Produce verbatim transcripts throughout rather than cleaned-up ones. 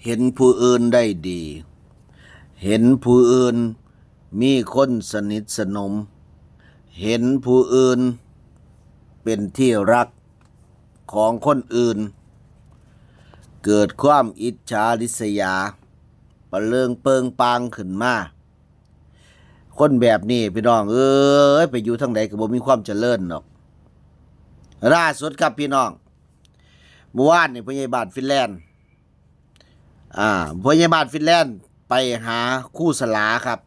เห็นผู้อื่นได้ดี เห็นผู้อื่นมีคนสนิทสนม เห็นผู้อื่นเป็นที่รักของคนอื่น เกิดความอิจฉาริษยา ปะเริงเปิงปางขึ้นมา คนแบบนี้พี่น้องเอ้ย ไปอยู่ทางใดก็บ่มีความเจริญดอก ล่าสุดครับพี่น้อง เมื่อวานนี่พ่อใหญ่บ้านฟินแลนด์ อ่า พ่อใหญ่บ้านฟินแลนด์ไปหาครูสลาครับ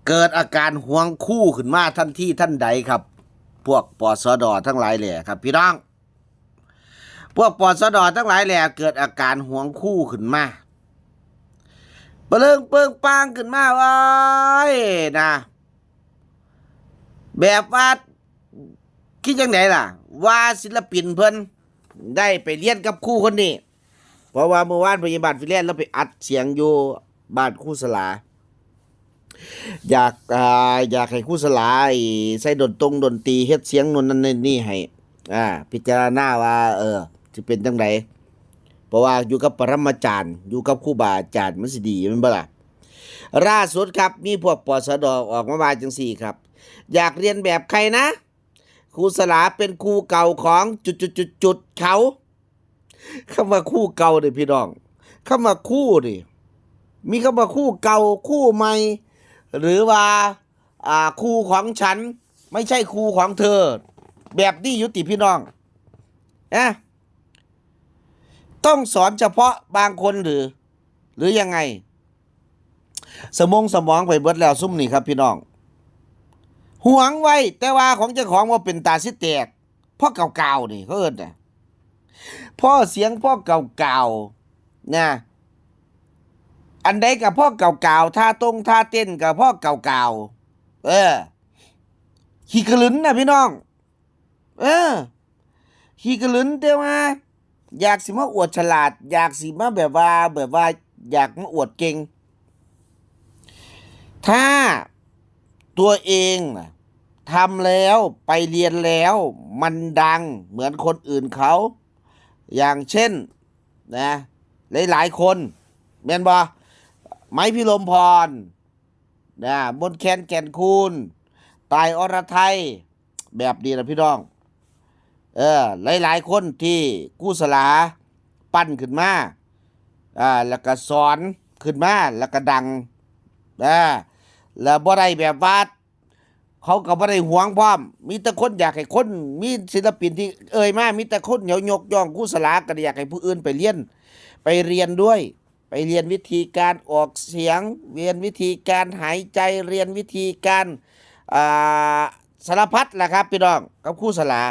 เกิดอาการหวงครูขึ้นมาทันทีทันใดครับ พวกปสดทั้งหลายแหล่ครับพี่น้อง พวกปสดทั้งหลายแหล่เกิดอาการหวงครูขึ้นมา ปะเริงเปิงปางขึ้นมา ว้ายนะ แบบว่า คิดจังไดล่ะ ว่าศิลปินเพิ่นได้ไปเรียนกับครูคนนี้ เพราะว่าเมื่อวานพ่อใหญ่บ้านฟินแลนด์ลาวไปอัดเสียงอยู่บ้านครูสลา อยาก อ่า อยากให้ครูสลาไอ้ใส่ดนตรงดนตรีเฮ็ดเสียงนู่นนั่นนี่ให้ อ่า พิจารณาว่า เออ สิเป็นจังใด เพราะว่าอยู่กับปรมาจารย์ อยู่กับครูบาอาจารย์มันสิดีแม่นบ่ล่ะ ล่าสุดครับ มีพวกปสดออกมาว่าจังซี่ครับ อยากเรียนแบบใครนะ ครูสลาเป็นครูเก่าของจุดจุดจุดจุดเขา คำว่าครูเก่านี่พี่น้อง คำว่าครูนี่ มีคำว่าครูเก่า ครูใหม่ หรือว่า อ่า ครูของฉัน ไม่ใช่ครูของเธอ แบบนี้อยู่ติพี่น้อง เอ๊ะ ต้องสอนเฉพาะบางคนหรือ หรือยังไง สมองสมองไปเบิดแล้วซุมนี่ครับพี่น้อง หวงไว้ แต่ว่าของเจ้าของว่าเป็นตาสิแตก พ่อเก่าๆนี่เขาเอิ้นน่ะ พ่อเสียงพ่อเก่าๆนะ อันใดกับพ่อเก่าๆ ท่าตรงท่าเต้นกับพ่อเก่าๆ เออ ขี้กระหลึนนะพี่น้อง เออ ขี้กระหลึนแต่ว่า อยากสิมาอวดฉลาด อยากสิมาแบบว่า แบบว่า อยากมาอวดเก่ง ถ้าตัวเองน่ะทำแล้วไปเรียนแล้วมันดังเหมือนคนอื่นเขา อย่างเช่นนะ หลายๆคน แม่นบ่ ไม้พิรมพรนะ มนแคน แก่นคูณ ต่าย อรไทย แบบนี้นะพี่น้อง เออ หลายๆคนที่ครูสลาปั้นขึ้นมา อ่า แล้วก็สอนขึ้นมา แล้วก็ดัง อ่า แล้วบ่ได้แบบว่า เขาก็บ่ได้หวงพร้อม มีแต่คนอยากให้คน มีศิลปินที่เอ่ยมา มีแต่คนยกย่องครูสลา ก็อยากให้ผู้อื่นไปเรียน ไปเรียนด้วย ไปเรียนวิธีการออกเสียง เรียนวิธีการหายใจ เรียนวิธีการ อ่า สารพัดล่ะครับพี่น้อง กับครูสลา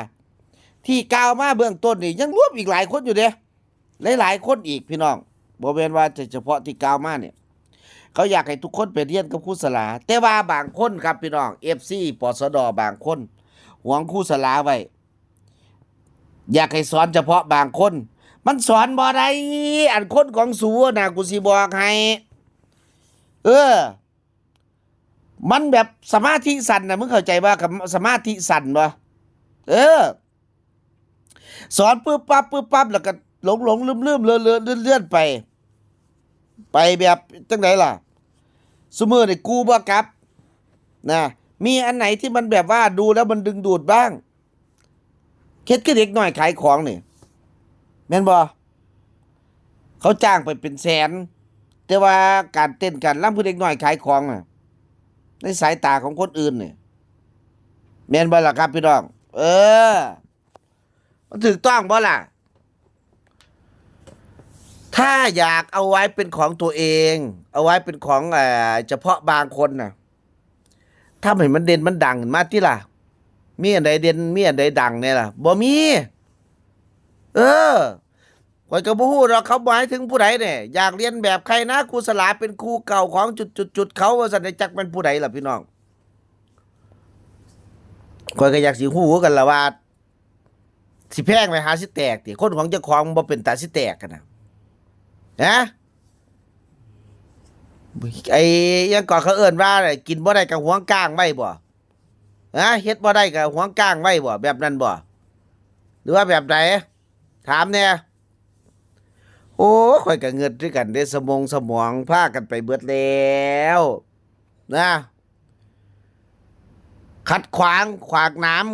ที่กล่าวมาเบื้องต้นนี่ยังรวมอีกหลายคนอยู่เด้ หลายๆคนอีกพี่น้อง บ่แม่นว่าจะเฉพาะที่กล่าวมาเนี่ย เขาอยากให้ทุกคนไปเรียนกับครูสลา แต่ว่าบางคนครับพี่น้อง เอฟซี ปสด บางคน หวงครูสลาไว้ อยากให้สอนเฉพาะบางคน มันสอนบ่ได้ อันคนของสูนะ กูสิบอกให้ เออ มันแบบสมาธิสั้นนะ มึงเข้าใจว่าสมาธิสั้นบ่ เออ สอนปึ๊บปั๊บปึ๊บปั๊บ แล้วก็หลงหลงลืมลืมเลือนเลือนเลื่อนไป ไปแบบจังไดล่ะ ซุมื้อนี่กูบ่กลับนะ มีอันไหนที่มันแบบว่าดูแล้วมันดึงดูดบ้าง เฮ็ดคือเด็กน้อยขายของนี่ แม่นบ่ เขาจ้างไปเป็นแสน แต่ว่าการเต้นการรำคือเด็กน้อยขายของน่ะ ในสายตาของคนอื่นนี่ แม่นบ่ล่ะครับพี่น้อง เออ มันถูกต้องบ่ล่ะ ถ้าอยากเอาไว้เป็นของตัวเอง เอาไว้เป็นของ เอ่อ เฉพาะบางคนน่ะ ทำให้มันเด่นมันดังขึ้นมาติล่ะ มีอันใดเด่น มีอันใดดังแน่ล่ะ บ่มี เออ ข้อยก็บ่ฮู้ดอก เขาหมายถึงผู้ใดเนี่ย อยากเรียนแบบใครนะ ครูสลาเป็นครูเก่าของจุดจุดจุดเขา ว่าซั่น จักแม่นผู้ใดล่ะพี่น้อง ข้อยก็อยากสิฮู้คือกันล่ะว่า สิแพงไปหาสิแตกติ คนของเจ้าของบ่เป็นตาสิแตกกันนะ ฮะ ไอ้หยังก่อเขาเอิ้นว่าอะไร กินบ่ได้ก็หวงก้างไว้บ่ ฮะ เฮ็ดบ่ได้ก็หวงก้างไว้บ่ แบบนั้นบ่ หรือว่าแบบใด ถามแหน่ โอ้ ข่อยก็เงิดคือกันเด้ สมองสมองพากันไปเบิดแล้วนะ ขัดขวางขวางหนาม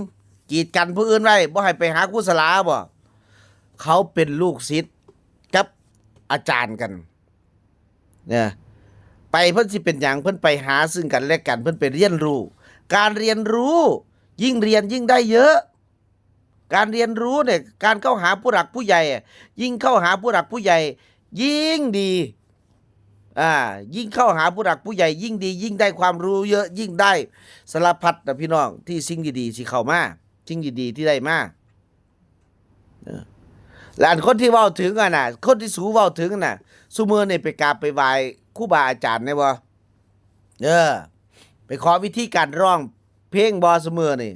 กีดกันผู้อื่นไว้ บ่ให้ไปหาครูสลาบ่ เขาเป็นลูกศิษย์กับอาจารย์กันเนี่ย ไปเพิ่นสิเป็นหยัง เพิ่นไปหาซึ่งกันและกัน เพิ่นไปเรียนรู้ การเรียนรู้ ยิ่งเรียนยิ่งได้เยอะ การเรียนรู้เนี่ย การเข้าหาผู้หลักผู้ใหญ่อะ ยิ่งเข้าหาผู้หลักผู้ใหญ่ ยิ่งดี อ่า ยิ่งเข้าหาผู้หลักผู้ใหญ่ ยิ่งดี ยิ่งได้ความรู้เยอะ ยิ่งได้สารพัดนะพี่น้อง ที่สิ่งดีๆสิเข้ามา สิ่งดีๆที่ได้มา เออ และอันคนที่เว้าถึงอะน่ะ คนที่สูเว้าถึงน่ะ ซุมื้อนี่ไปกราบไปไหว้ครูบาอาจารย์แน่บ่ เออ ไปขอวิธีการร้องเพลงบ่ ซุมื้อนี่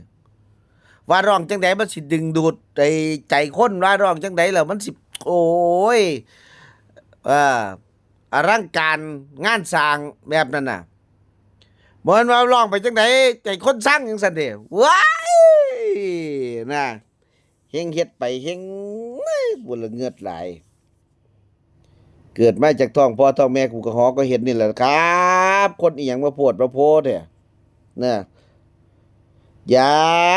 ว่าร้องจั่งใดมันสิดึงดูดไอ้ใจคน ว่าร้องจั่งใดแล้วมันสิ โอ้ย เอ่อ อลังการงานสร้างแบบนั้นน่ะ บ่แม่นว่าร้องไปจั่งใดให้คนซังจั่งซั้นเด้ ว้าย นะ เฮงเฮ็ดไปเฮง เอ้ย บุญละเงือดหลาย เกิดมาจากท้องพ่อท้องแม่กูก็หอก็เห็นนี่แหละครับ คนอีหยังมาโพดมาโพดเนี่ยนะ อย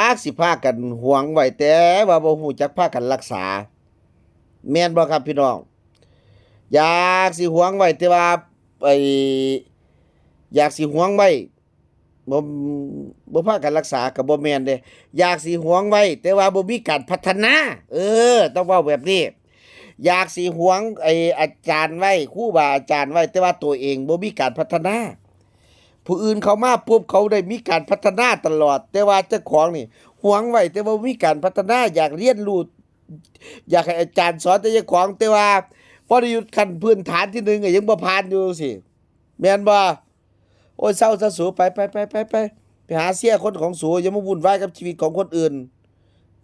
ากสิพากันหวงไว้ แต่ว่าบ่ฮู้จักพากันรักษา แม่นบ่ครับพี่น้อง อยากสิหวงไว้ แต่ว่าไอ้อยากสิหวงไว้ บ่ บ่พากันรักษาก็บ่แม่นเด้ อยากสิหวงไว้ แต่ว่าบ่มีการพัฒนา เออ ต้องเว้าแบบนี้ อยากสิหวงไอ้อาจารย์ไว้ ครูบาอาจารย์ไว้ แต่ว่าตัวเองบ่มีการพัฒนา ผู้อื่นเข้ามาปุ๊บเขาได้มีการพัฒนาตลอด แต่ว่าเจ้าของนี่หวงไว้ แต่ว่าบ่มีการพัฒนา อยากเรียนรู้ อยากให้อาจารย์สอนแต่เจ้าของ แต่ว่าพอได้อยู่ขั้นพื้นฐานที่หนึ่งอะยังบ่ผ่านอยู่สิ แม่นบ่ โอ้ย เซาซะสู ไป ไป ไป ไป ไป ไปหาเสียคนของสู อย่ามาวุ่นวายกับชีวิตของคนอื่น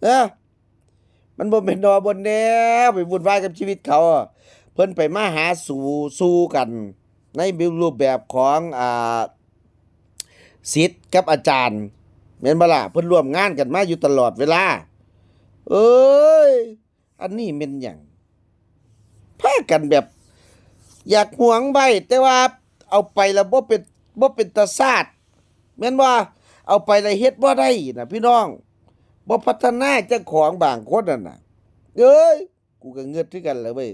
เออ มันบ่แม่นนอบ่แนวไปวุ่นวายกับชีวิตเขา เพิ่นไปมาหาสู่ สู่กัน ในรูปแบบของ อ่า ศิษย์กับอาจารย์ แม่นบ่ล่ะ เพิ่นร่วมงานกันมาอยู่ตลอดเวลา เอ้ย อันนี้แม่นหยัง พากันแบบ อยากหวงไว้ แต่ว่าเอาไปแล้วบ่เป็น บ่เป็นตาซาด แม่นบ่ เอาไปแล้วเฮ็ดบ่ได้นะพี่น้อง บ่พัฒนาเจ้าของบางคนนั่นน่ะ เอ้ย กูก็เงือดคือกันแหละเว้ย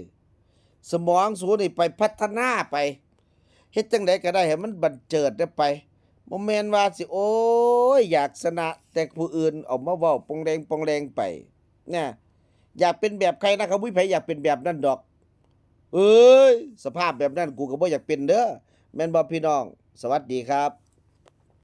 สมองสูนี่ไปพัฒนาไป เฮ็ดจั่งใดก็ได้ให้มันบันเจิดได้ไป บ่แม่นว่าสิ โอ้ย อยากชนะแต่ผู้อื่นเอามาเว้าปองแดงปองแดงไป นะ อยากเป็นแบบใครนะ เขาบ่มีไผอยากเป็นแบบนั้นดอก เอ้ย สภาพแบบนั้นกูก็บ่อยากเป็นเด้อ แม่นบ่พี่น้อง สวัสดีครับ